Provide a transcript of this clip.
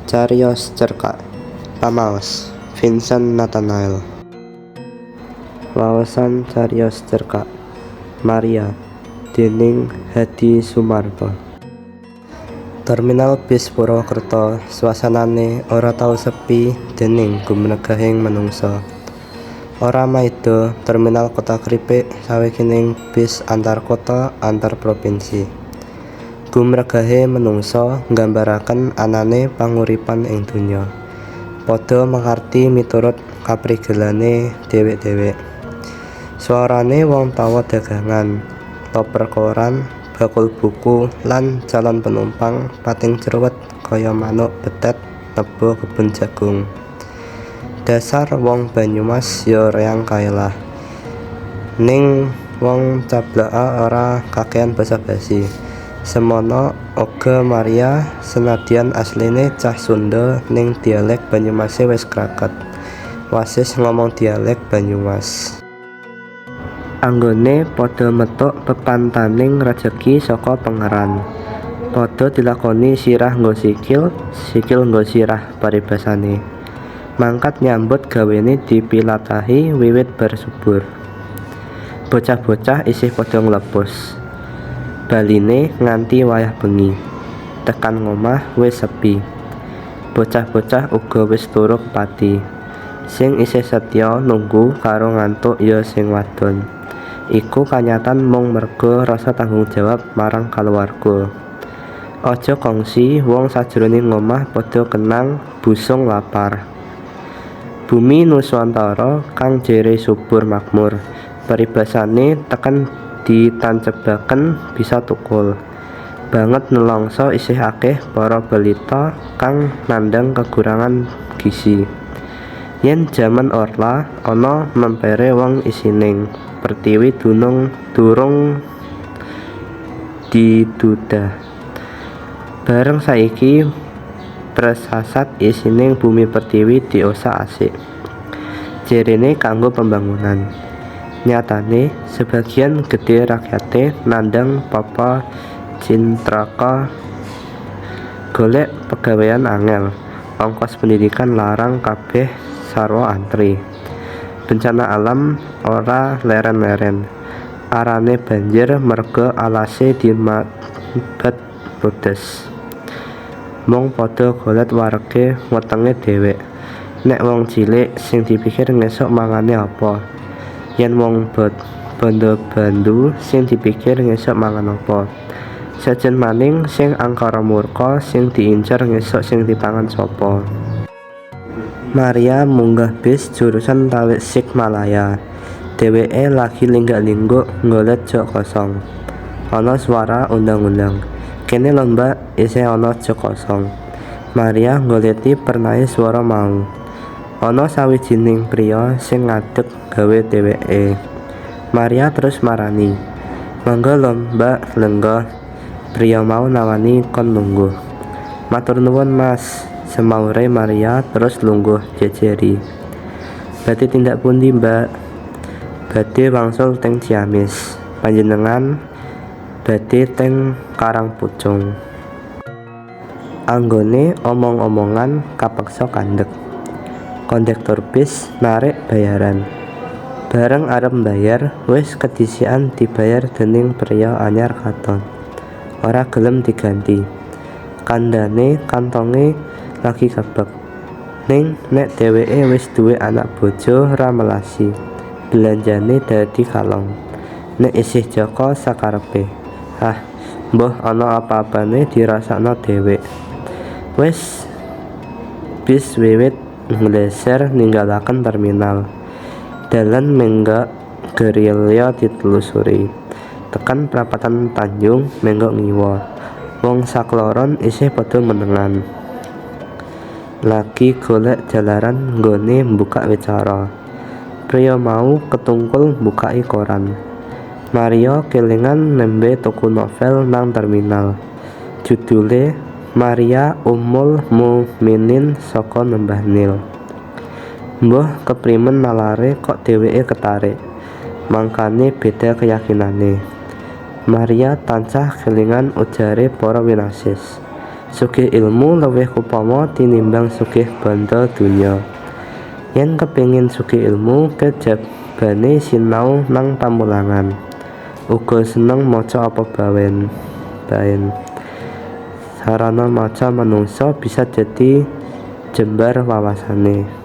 Cariyos cerkak. Pamaos, Vincent Nathanael. Waosan cariyos cerkak. Maria dening Hadi Sumarto. Terminal bis Purwokerto suasanane ora tau sepi dening gumregahing menungsa. Ora maida terminal Kota Kripik sawijining bis antar kota antar propinsi. Gumregahe menungsa nggambaraken anane panguripan ing donya. Padha mangerti miturut kaprigelane dhewek-dhewek. Swarane wong tawa dagangan, loper koran, bakul buku lan calon penumpang pating cruwet kaya manuk betet neba kebun jagung. Dasar wong Banyumas ya reang kae lah. Ning wong cablaka ora kakean basa-basi. Semono uga Maria senadyan asline cah Sunda ning dialek Banyumase wis kraket. Wasis ngomong dialek Banyumas. Anggone padha methuk pepantaning rejeki saka Pengeran. Padha dilakoni sirah nggo sikil, sikil nggo sirah paribasane. Mangkat nyambut gawene dipilathahi wiwit bar subur. Bocah-bocah isih padha nglepus. Baline nganti wayah bengi. Tekan ngomah wis sepi. Bocah-bocah uga wis turu kepati. Sing isih setya nunggu karo ngantuk ya sing wadon. Iku kanyatan mung merga rasa tanggung jawab marang kaluwarga. Aja kongsi wong sajroning ngomah padha kenang busung lapar. Bumi Nuswantara kang jere subur makmur, paribasane teken ditancebaken bisa tukul. Banget nelongso isih akeh para balita kang nandhang kekurangan gizi. Yen jaman orla ana mempere wong isining pertiwi dunung durung didudah. Bareng saiki presasat isining bumi pertiwi diosak-asik. Jerene kanggo pembangunan. Nyatane sebagian gedhe rakyate nandhang papa cintraka. Golek pegawean angel, ongkos pendidikan larang kabeh sarwa antri. Bencana alam ora leren-leren. Arane banjir merga alase dimabat ludes. Mung padha golet warege wetenge dhewek. Nek wong cilik sing dipikir ngesuk mangane apa. Yen wong bandha-bandhu sing dipikir ngesuk mangan apa. Sejen maning sing angkara murka sing diincer ngesuk sing dipangan sapa. Maria munggah bis jurusan Tasikmalaya. Dheweke lagi linggak-lingguk nggolet jok kosong. Ana swara undang-undang. Kene lho mbak, isih ana jok kosong. Maria nggoleti pernahe swara mau. Ana sawijining priya sing ngadeg gawe dheweke. Maria terus marani. Mangga lho mbak, lenggah. Priya mau nawani kon lungguh. Matur nuwun mas. Semaure Maria terus lungguh jejeri. Badhe tindak pundi mbak? Badhe wangsul teng Ciamis. Panjenengan badhe teng Karangpucung. Anggone omong-omongan kapeksa kandhek. Kondektur bis narik bayaran. Bareng arep mbayar wis kedhisikan dibayar dening priya anyar katon. Ora gelem diganti. Kandhane kantonge lagi kebek. Ning nek dheweke wis duwe anak bojo ra melasi. Belanjane dadi kalong. Nek isih jaka sakarepe. Ah, mbuh ana apa-apane dirasakno dhewek. Wis bis wiwit nggleser ninggalaken terminal. Dalan menggak gerilya ditelusuri. Tekan prapatan Tanjung menggok ngiwa. Wong sakloron isih padha menengan. Lagi golek jalaran nggone mbukak wicara. Priya mau ketungkul mbukaki koran. Maria kelingan nembe tuku novel nang terminal. Judule Maria Ummul Mukminin saka Lembah Nil. Mbuh keprimen nalare kok dheweke ketarik. Mangkane beda keyakinane. Maria tansah kelingan ujare para winasis. Sugih ilmu luwih upama tinimbang sugih bandha donya. Yen kepingin sugih ilmu kejabane sinau nang Pamulangan. Uga seneng maca apa baen. Sarana maca manungsa bisa dadi jembar wawasane.